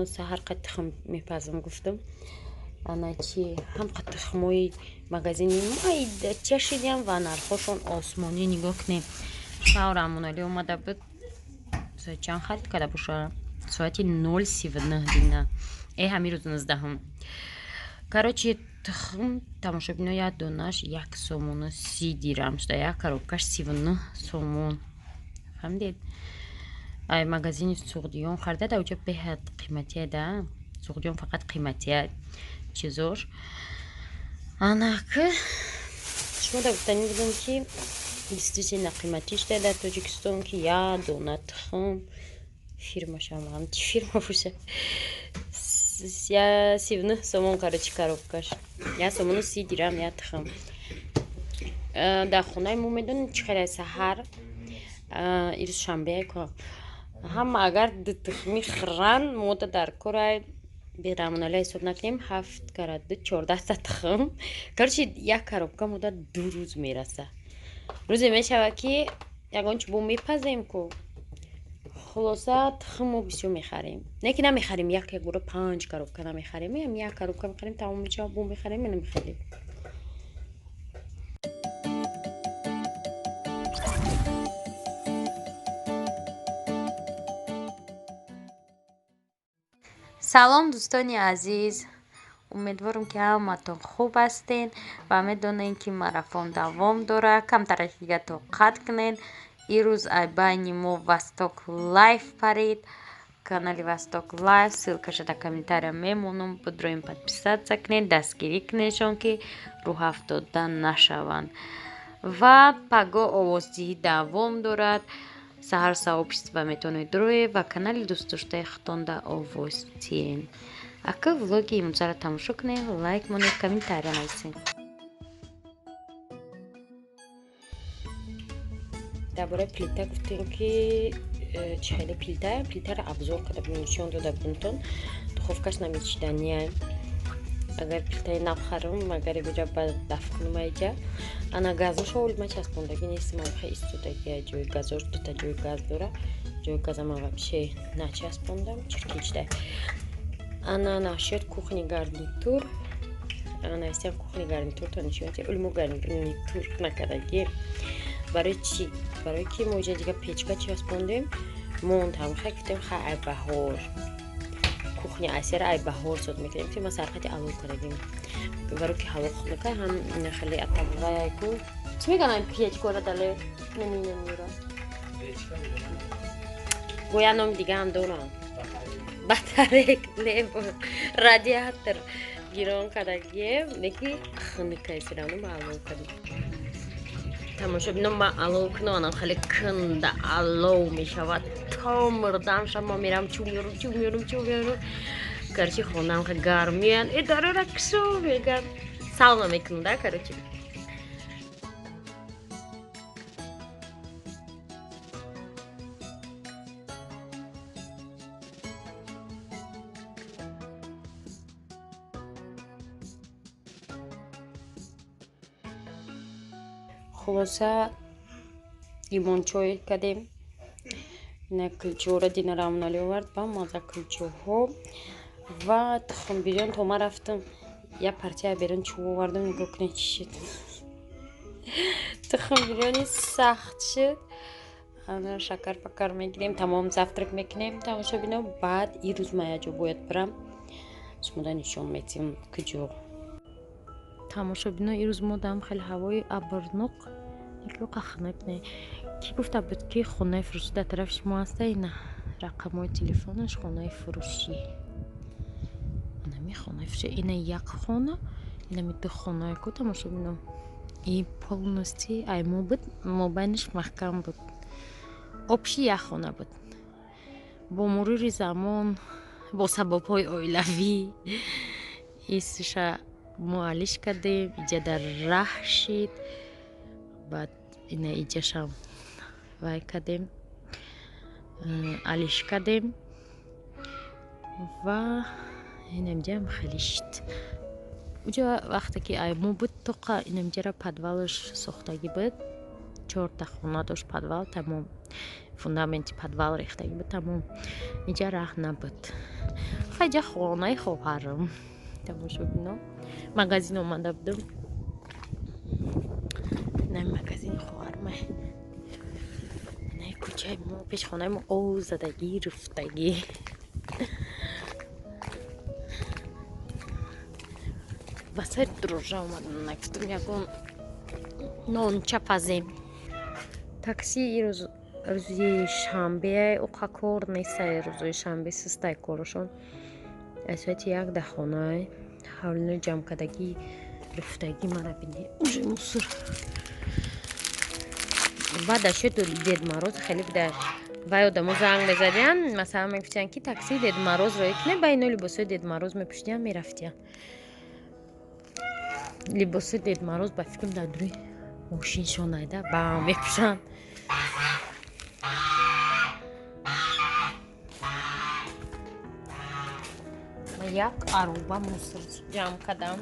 Саҳар қад тухм мепазам гуфтам. Ана чи ҳам қад тухмҳои магазини майда чашидям ва нархҳошон осмонӣ. Нигоҳ кунем, шавр Амоналӣ омада буд, соати чанд харид карда боша? Соати 0:39 дина, ҳамин рӯз 19-ум. Короче, тухм, тамошобино, як донаш 1 сомону 30 дирам шуда, як коробкаш 39 сомон. Фаҳмидед? Ай магазини Суғдиён харида, да уҷа беҳад қиматия да. Суғдиён фақат қиматия чизош. Анаки шумо да гуфтанӣ будам, ки действительно қиматӣ шуда дар Тоҷикистон, ки як дона тухм, фирмашам чи фирма боша, 39 сомон. Короче, коробкаш 1 сомону 30 дирам як тухм. Дар хонаи мо медонед чӣ хеле? Саҳар ирӯз шанбе ҳама агар ду тухмӣ хӯранд, мода дар корай берамоналӣ ҳисоб накунем, ҳафт кара ду, 14-та тухм. Короче, як коробка мода 2 рӯз мераса. Рӯзе мешавад, ки ягон чи бо мепазем ку. Хулоса, тухм мо бисёр мехарем, не ки намехарем, як як бора панҷ коробка намехарем, як коробка мехарем, тамом мешавад, бо мехарем, намехарем. Салом, дӯстони азиз! Умедворам, ки ҳаматон хуб ҳастен ва медонем, ки марафон давом дорад. Камтараки дига тоқат кунед. Ирӯз ай байни мо Восток Лайф парид. Канали Восток Лайф, ссылкаша дар комментария мемонам, бидроем, подписаться кунед, дастгирӣ кунедшон, ки рӯҳафтода нашаванд. Ва паго овоздиҳӣ давом дорад. Саҳар сообщество метавонед дуроед ва канали дӯстдоштаи худтонда овоз диҳед. Ака влоги имрӯзаро тамошо кунед, лайк монед, комментария нависед. Дар бораи плита гуфтем, ки чӣ хеле плита. Плитаро обзор карда будем, нишон дода будемтон. Духовкаш намечидания. Агар плитаи нав харам, агар ягоҷа ба даф кунам айҷа. Ана газошо оли ма часпондагӣ нестим, хе истодагия. Ҷои газош, дута ҷои газ дора. Ҷои газама вообще начаспондам, чиркичда. Ана насчёт кухни гарнитур нависиям. Кухни гарнитур то нишон, оли мо гарнитур накардагӣ. Барои чӣ? Барои ки мо иҷа дига печка часпондем, монд. Ҳамхе гуфтем, ха, ай баҳор кухня асера ай баҳор зод мекунем, ки ма сархати алов кардагим, барои ки ҳаво хунука ҳам хеле атабваяку. Чӣ меганам печкора дале наминамира гоя, номи дигаам дорам, батарек лебо радиатор гирон кардагием, леки хунукай сиравно ма алов кардем. Тамошобино, ма алов кунам, анам хеле кунда алов мешавад, то мурдан шама мерам, чӯ меёрам, чӯ меёрам, чӯ меёрам. Короче, хонаам хеле гарм меян, э дарора кушо мегам, сауна мекунам да, короче. Хулоса, лимончой кардем. Ина кулчаҳоро Дина Рамоналӣ овард, ба маза кулчаҳо ва тухм бирён. То ма рафтам, як партия берун чӯб овардам. Нигоҳ кунед, чӣ шуд: тухм бирёни сахт шуд. Ана шакар пакар мегирем, тамом, завтрак мекунем, тамошобино. Баъд ирӯз ма якҷо бояд бирам, шумода нишон метиҳам куҷо. Тамошобино, ирӯз мо дам хеле ҳавои абрнуқ, қахнак не. Кӣ гуфта буд, ки хонаи фурӯшӣ дар тарафи шумо ҳаста? Ина рақамҳои телефонаш, хонаи фурӯшӣ. Анами хонаи фурӯшӣ, ина як хона, инами ду хонае ку, тамошобино. И полностью ай мо буд, мобайнаш маҳкам буд, общий як хона буд. Бо мурури замон, бо сабабҳои оилавӣ исша мо алиш кардем, иҷа дар раҳ шид. Баъд ина иҷашам вай кардем, алиш кардем ва инамҷаам хеле шид. Уҷа вақте ки ай мо буд, тоқа инамҷара подвалаш сохтагӣ буд, чорта хона дошт подвал, тамом, фундаменти подвал рехтагӣ буд, тамом. Иҷа раҳ набуд. Хайҷа хонаи хоҳарам, тамошобино, магазин омада будам. На, магазини хоҳарма, на, кӯчаи мо, пеш хонаи мо ов задагӣ, руфтагӣ. Ба сари дрожжа омадам, нагуфтам, ягон нонча пазем. Такси ирӯз рӯзи шанбе уқа кор нестай, рӯзои шанбе систай корашон. Аз соати 1 дар хонай. Ҳавлинои ҷамъкардагӣ, руфтагӣ мара бини, уже мусор. Баъд ашёи Дед Мороз хеле буда. Вай одамо занг мезадиян, масалан, мегуфтиян, ки таксии Дед Мороз роӣ кунед. Ба ино либосҳои Дед Мороз мепӯшидиян, мерафтиян. Либосҳои Дед Мороз, ба фикрам, дар дури мошиншон айда ба мепӯшанд. Як ароба мусор ҷамъ кардам.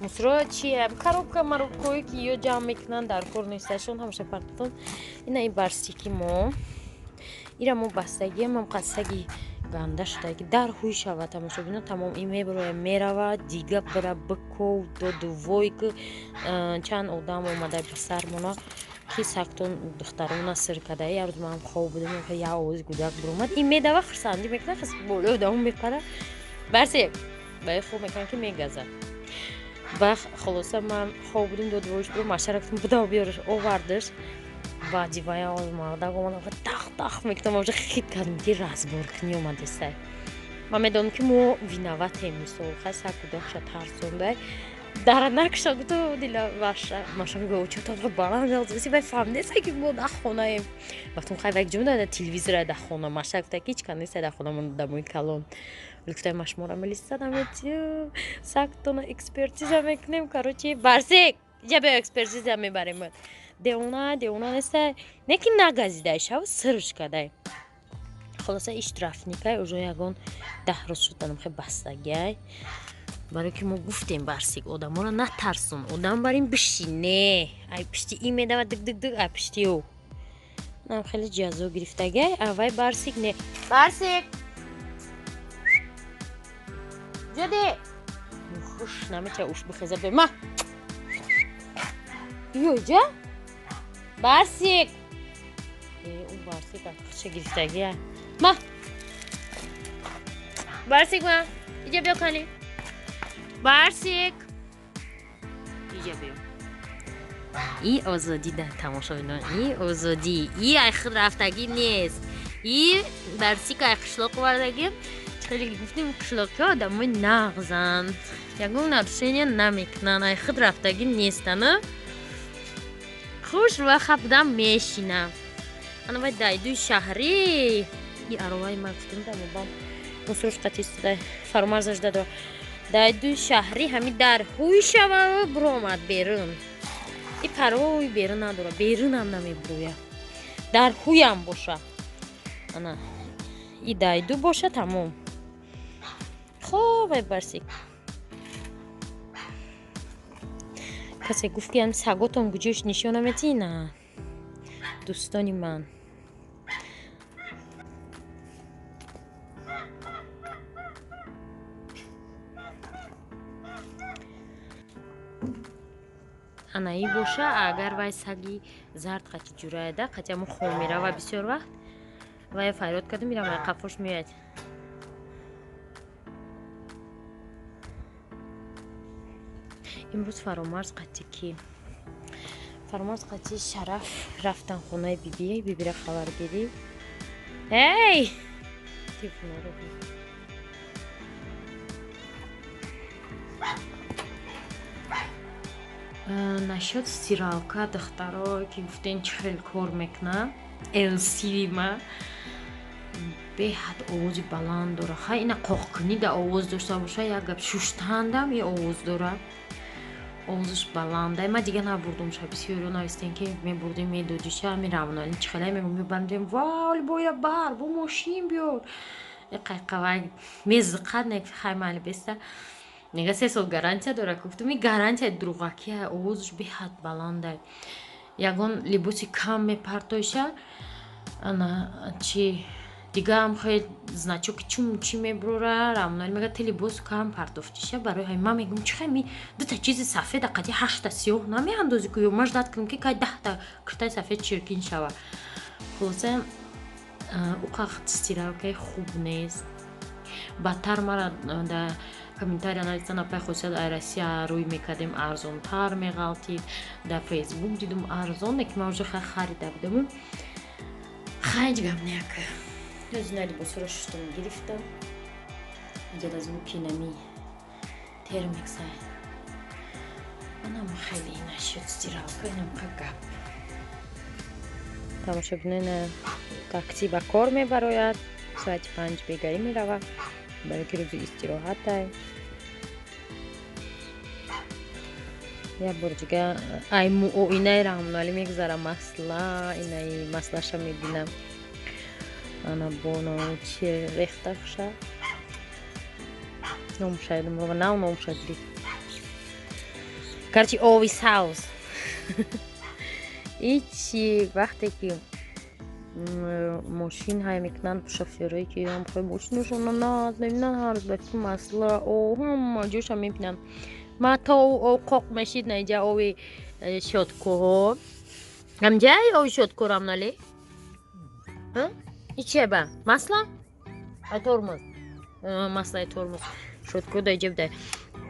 Мусоро чия? Коробка маробкое ки ё ҷамъ мекунанд, дар кор несташон, ҳамаша партон. Ина и барсики мо, ира мо бастагиам, ам қастаги ганда шудаги, дар ҳуй шава, тамошобино, тамом, и меброя, мерава дига, бира биков додувой, ки чанд одам омада ба сармона, ки сактон духтарона сир када. Як рӯз ман хоб будам, як овози гудак биромад, ин медава, хурсандӣ мекунад, болои одамо мепара. Барсе ба хоб мекунад, ки мегазад. Ба хулоса, ман хоб будем, додвоиш биром, машара гуфтам, будав, биёрш, овардаш. Баъди вая мардак омад, тах тах мекунам, уже хит кардем, ки разборкунӣ омадесай. Ман медонам, ки мо виноватем, мисол, хай, сак кудакша тарсондай, дара накша, гуфту дила ваша маша мегӯ, чото баланд ҷалси, вай фаҳмидеса, ки мо дар хонаем. Вақтум хай, вай ҷумда да телевизора дар хона, маша гуфта, ки ҳеч кас неста дар хона, мо дамои калон. Гуфта, ма шуморо милисада метиём, сактона экспертиза мекунем. Короче, барсек, иҷа биё, экспертиза мебарем. Девона, девона неста, не ки нагазидай, шав сирш кадай. Хулоса, и штрафникай, уже ягон 10 рӯз шуд, хе бастагиай. Барое ки мо гуфтем, барсик, одаморо натарсун, одам бар ин биши, не, ай пишти ин медава, дик дик дик, ай пишти ӯ нам хеле ҷазо гирифтагиай. Аввай барсик, не, барсик ҷоди хуш намеча, уш бихеза бе ма, биё иҷа, барсик. Ӯ барсик ча гирифтагиа? Ма, барсик, ма, иҷа биё, кани, барсик, иҷа биё. И озодӣ да, тамошобинон, и озодӣ, и ай худ рафтагӣ нест, и барсик ай қишлоқ овардагӣ. Хеле гуфтем, қишлоқиҳо одамои нағзанд, ягон нарушения намекунанд, ай худ рафтагӣ нестанд, хуш ва хабдам мешинам. Ана вай дайдуи шаҳрӣ, и ароваи ма, гуфтем, дамобам мусруш қатиста фаромарзаш дадо. Дайдуи шаҳрӣ ҳами дар ҳуй шава, биромад берун, и парвои берун надора, берунам намебурӯя, дар ҳуям боша. Ана и дайду боша, тамом. Хоб, ай барсик, касе гуфт, ки ам саготон гуҷош нишона метиҳӣ? На, дӯстони ман. Анаи боша, агар вай саги зард қати ҷураяда, қати ҳамун хом мерава, бисёр вақт вай фарёд карду мирам, вай қафош меояд. Имрӯз Фаромарз қати ки, Фаромарз қати Шараф рафтан хонаи биби, бибира хабаргирӣ. Эй, телефонро. Насчёт стиралка, духтаро, ки гуфтен, чӣ хел кор мекунад, LC ма беҳад овози баланд дора. Хай, ина қоқкунӣ да овоз дошта боша як гап, шуштандам е овоз дора, овозаш баланда. Ма дига набурдумша. Бисёриё навистем, ки мебурдем, медодиша, меравнали чӣ хеле мебандем, вол боя бар бо мошин биёр, қайқавай мезиқад, не, хай, майли, беста. Нега 3 сол гарантия дора, гуфтум, и гарантия дурӯғакия. Овозаш беҳад баланда, ягон либоси кам мепартоиша, ана чи Дигаам хел значоки чум чи меброра. Рамонали мега, ти либосу кам партофтиша. Барои ҳамин ман мегӯм, чи хами дута чизи сафеда қади ҳашта сиёҳ намеандозӣ ку, ё ман ждать кунам, ки кай 10та киртаи сафед чиркин шава. Хулоса, уқақ стиралкаи хуб нест. Бадтар мара да комментария нависта, напай хосият, ай Россия рӯй мекардем, арзонтар меғалтид. Дар Фейсбук дидум, арзон, лекин ман уже харида будам. Хайҷ гап неяк. Ҳозина либосҳоро шустум, гирифтам. Иҷода звуки нами термиксай. Манам хеле нашуд стиралка, инамқа гап. Тамошобинона, такси ба кор мебарояд, соати 5 бегаӣ меравад, барои ки рӯзи истироҳатай. Як бор дига ай муоинаи Раҳмоналӣ мегузарам, масла, инаи маслаша мебинам. Ана боно чи рехта хуша. Номша нав номша гирифт. Короче, ови савз. Ичи вақте ки мошин ҳай мекунанд, шофёрое ки ҳамхои мошинашона наз мебинанд, ҳар рӯз ба фикр масла о ҳама ҷоша мебинанд. Ма то об қоқ мешид, наиҷа ови щёткаҳо. Ҳамҷай ови щётка Рамналӣ? Ичия ба? Масла? Ай тормоз. Маслаи тормоз. Щётка да иҷа бидай.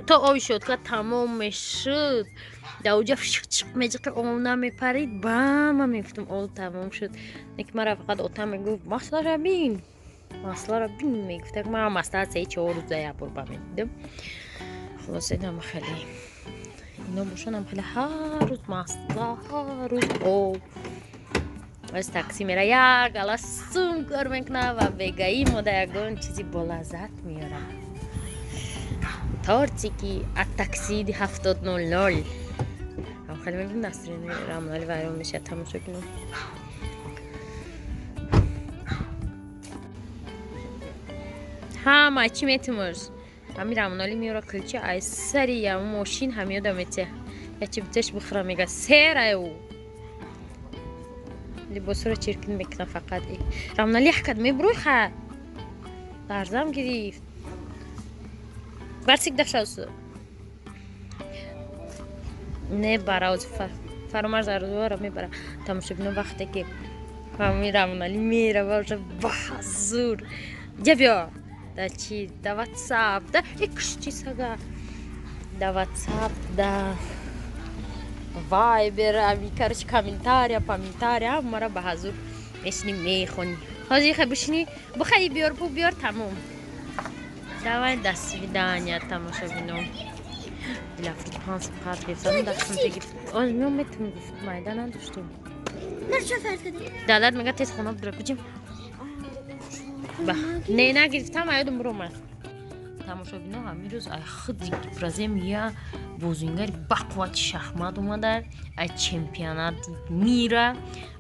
То ови щётка тамом мешуд, дар оҷа фшиқ меҷиқи, об намепарид, ба ман мегуфтам, об тамом шуд. Лекин мара фақат отам мегуфт, маслара бин. Маслара бин мегуфт. Ман масла 3-4 рӯза як бор ба медидам. Хулоса, инам хеле. Ино бошонам хеле ҳар рӯз масла, ҳар рӯз об. Аз такси мера, як гала сум кор мекунам ва бегаӣ мода ягон чизи болаззат меёрам. Тортики от такси 70:00. Ҳам хеле мегӯм, настроение Рамонали вайрон мешавад, тамошо кунам. Ҳама чӣ метимош? Ҳами Рамонали меёра, кулча ай сари ям мошин ҳамёда метия. Ячи битеш бихӯра, мега, серай ӯ. Либосҳоро чиркин мекунам фақат. Рамонали якад мебурӯй, ха. Ларзам гирифт. Барсик дашасу. Не бара, Фаромарз арзуара мебара. Тамошобино, вақте ки ҳами Рамонали мерава, уже баҳазур. Ҷа биё. Да чи, да WhatsApp, да икш чи сага. Да WhatsApp, да Viber, ами короче, комментария, комментария, ҳамара баҳазур мешини мехонӣ. Ҳозир хай бишини, бихай биёр, бу биёр, тамом. Давай, до свидания, тамошобино. Дилафрӯз 5 сом қарз гирифтам, дастам гирифт. Оз меом метум, гуфт, майда надоштем. Далат мега, тез хона бидра, биҷим. Ба, не, нагирифтам, аёдум биромад. Тамошобино, ҳамин рӯз ай худи гипрозем я бозингари бақуввати шахмат омада, ай чемпионати мира,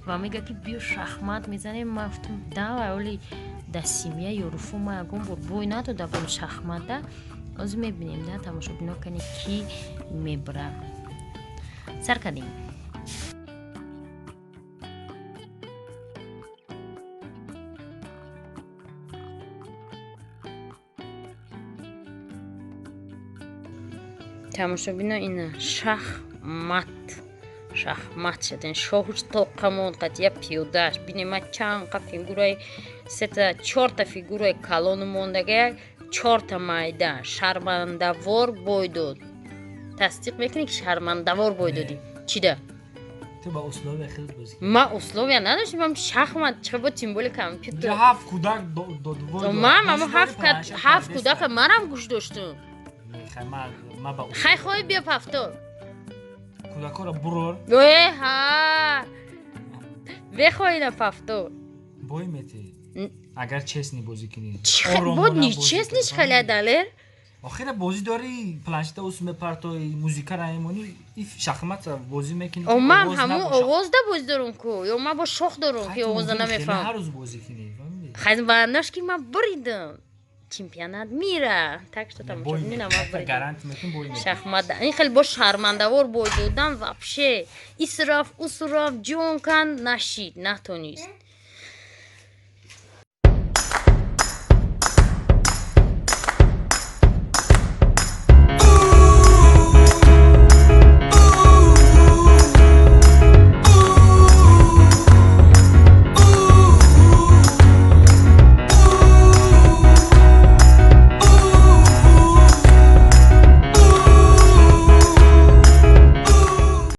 ва мега, ки биё шахмат мезанем. Ман гуфтам, давай, оли да семья ёруфо ма ягон бор бой надода бом шахмата. Ҳозир мебинем, да, тамошобино, кани ки мебара. Сар кардем. Тамошобино, ина шахмат, шахмат шуден. Шоҳуш тоқамон қад я пиёдаш. Бинем, ма чанд қа фигураи, сета, чорта фигураи калону мондага, чорта майда. Шармандавор бой дод. Тасдиқ мекунӣ, ки шармандавор бой додӣ? Чида? Ту ба условия хеле бозӣ. Ма условия надоштем, ман шахмат чӣ бо, тем более компютер. Ҳафт кӯдак дод. Ман ама ҳафт кӯдака манам гӯш доштум. Хай, хоҳӣ, биё пафтор. Кӯдакҳоро бурор. Э ҳа, бехоҳӣ на пафтор. Бой метӣ, агар честный бозӣ кунӣ. Буд нечестный хеле, Далер. Охира бозӣ дорӣ, планшета ус мепартои, музикара мемонӣ, и шахмат бозӣ мекунӣ. О, ман ҳамун овозда бозӣ дорум ку, ё ман бо шох дорум, ки овозда намефаҳмам. Ҳар рӯз бозӣ кунӣ. Хай, маънош ки ман буридам чемпионат мира, так что тамошобинина, ман буридам шахмат. Ин хеле бо шармандавор бой додан вообще. Исраф, усраф, ҷон кан, нашид, натонист.